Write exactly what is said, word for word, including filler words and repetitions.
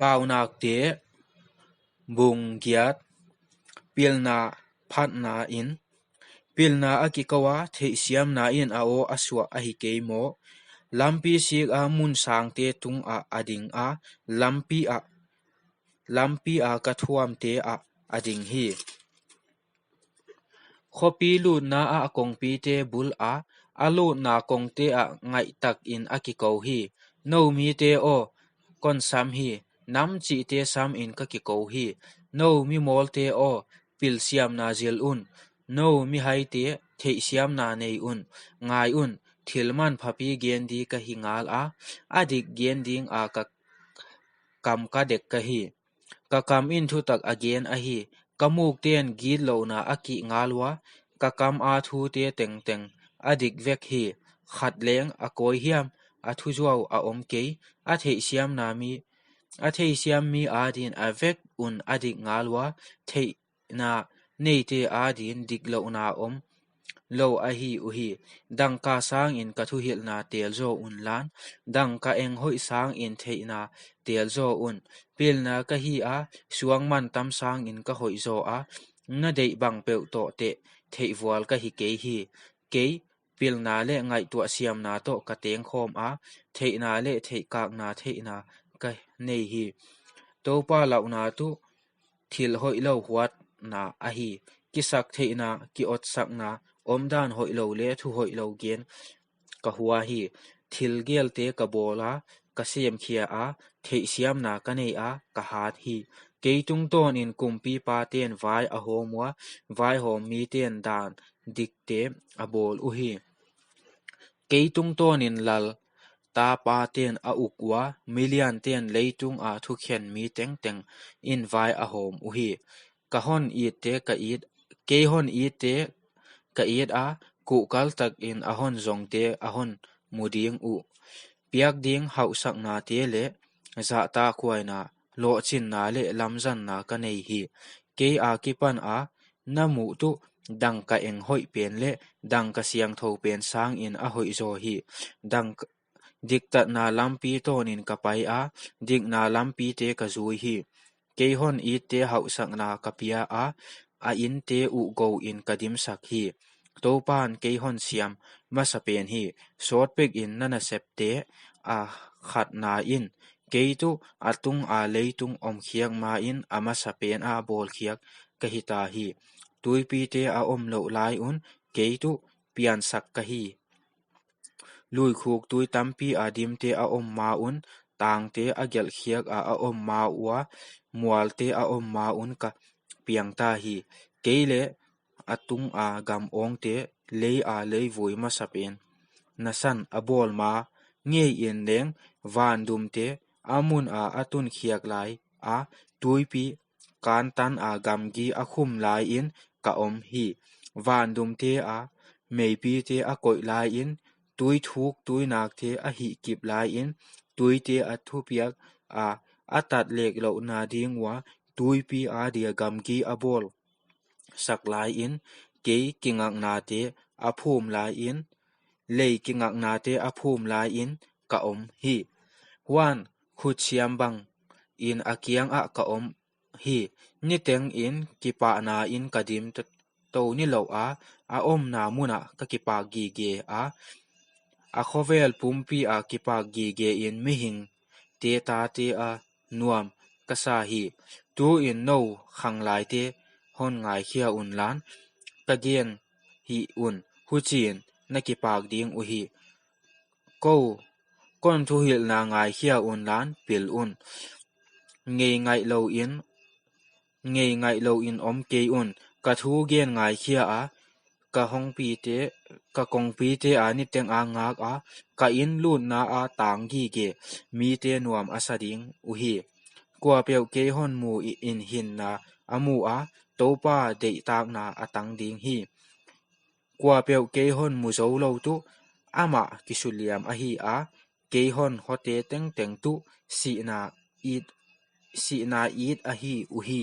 Paunakte bung giat. Pilna phatna in. Pilna a kikou a, theihsiamna in a aw a suah ahi kei maw. Lampi sik a mun sangte tung ah a ding a, lampi ah, lampi a ka thuamte ah a ding hi. Khopi lutna ah a kongpite bul a, a lutna kongte ah ngaihtak in a kikou hi. Nou mite aw, kon sam hi. Nam chihte sam in ka kikou hi. Nou mimawlte aw, pilsiamna zil un. Nou mihaite, theihsiamna nei un. Ngai un, thil manphapi gen di ka hi ngal a, a dik gen ding a ka kam ka dek ka hi. Ka kam in thutak a gen ahi. Ka mukten gitlouhna a kih ngal ua, ka kam a thute tengteng a dik vek hi. Khat leng a kawi hiam, a thuzuau a om kei. A theihsiamna mi, a theihsiam mi adin a vek un a dik ngal ua, theihna neite adin diklouhna om lou ahi uhi. Dangka sangin ka thuhilhna tel zaw un lan, dangka eng hoih sangin theihna tel zaw un. Pilna ka hi a, suang mantam sangin ka hoih zaw a, na deih bang peuh toh teh theihvual ka hi kei hi. Kei pilna leh ngaihtuah siamna toh ka tengkhawm a, theihna leh theihkakna theihna ka nei hi. Toupa lauhna tuh thil hoihlou huatna ahi. Kisaktheihna, kiotsakna, omdan hoihlou leh thu hoihlou gen ka hua hi. Thil gelte ka bawl a, ka semkhia a, theihsiamna ka nei a, ka hat hi. Kei tungtawnin kumpipaten vai a hawm ua, vaihawm miten dan dikte a bawl uhi. Kei tungtawnin lal tapaten a uk ua, milianten leitung a thukhen mi tengteng in vai a hawm uhi. Ka hon itte ka it, kei hon itte ka it a, kuhkal takin a hon zongte a hon mu ding uh. Piak ding hauhsaknate leh zahtakhuaina, lohchinna leh lamzanna ka nei hi. Kei akipan a na muh tuh dangka eng hoih pen leh dangka siangthou pen sangin a hoih zaw hi. Dangka, diktatna lampi tawnin ka pai a, dikna lampite ka zui hi. Kei hon itte hauhsakna ka pia a, a inte uh gou in ka dimsak hi. Toupan kei hon siam masapen hi. Sawtpekin na nasepte a khatna in, kei tuh a tung a leitung omkhiak main a masapen a bawlkhiak ka hita hi. Tuipite a omlouh lai un, kei tuh piansak ka hi. Luikhuk tui tampi a dimte a om ma un, tangte a gelhkhiak a a om ma ua, mualte a om ma un ka piangta hi. Kei leh a tung a gam awngte, lei a leivui masapen na san a bawl ma ngeiin leng, vandumte a mun a a tunkhiak lai a, tuipi kantan a gamgi a khum laiin ka om hi. Vandumte a meipite a koih laiin, tuithuk tuinakte a hihkip laiin, tuite a thupiak a a tat leklouhna ding ua, tuipi adia gamgi a bawl sak laiin, kei kingaknate a phum laiin, lei kingaknate a phum laiin ka om hi. Huan, khutsiam bangin a kiangah ka om hi. Nitengin kipahna in ka dim t-, tou nilouh a, a omna munah ka kipak gige a, a khovel pumpi a kipak gige in mihingte tate a nuam ka sa hi. Tuin nou khanglaite hon ngaikhia unlan, ka gen hi un, huchiin na kipak ding uhi. Kou, kon thuhilhna ngaikhia unlan pil un. Ngei ngaihlouin, ngei ngaihlouin om kei un. Ka thu gen ngaikhia a, ka hongpite, ka kongpite a niteng a ngak a, ka inn lutna a tang gige mite nuam a sa ding uhi. Kuapeuh kei hon mu i-, in hinna a mu a, Toupa deihtakna a tang ding hi. Kuapeuh kei hon mu zoulou tuh, amah kisuliam ahi a, kei hon hote tengteng tuh sihna it, sihna it ahi uhi.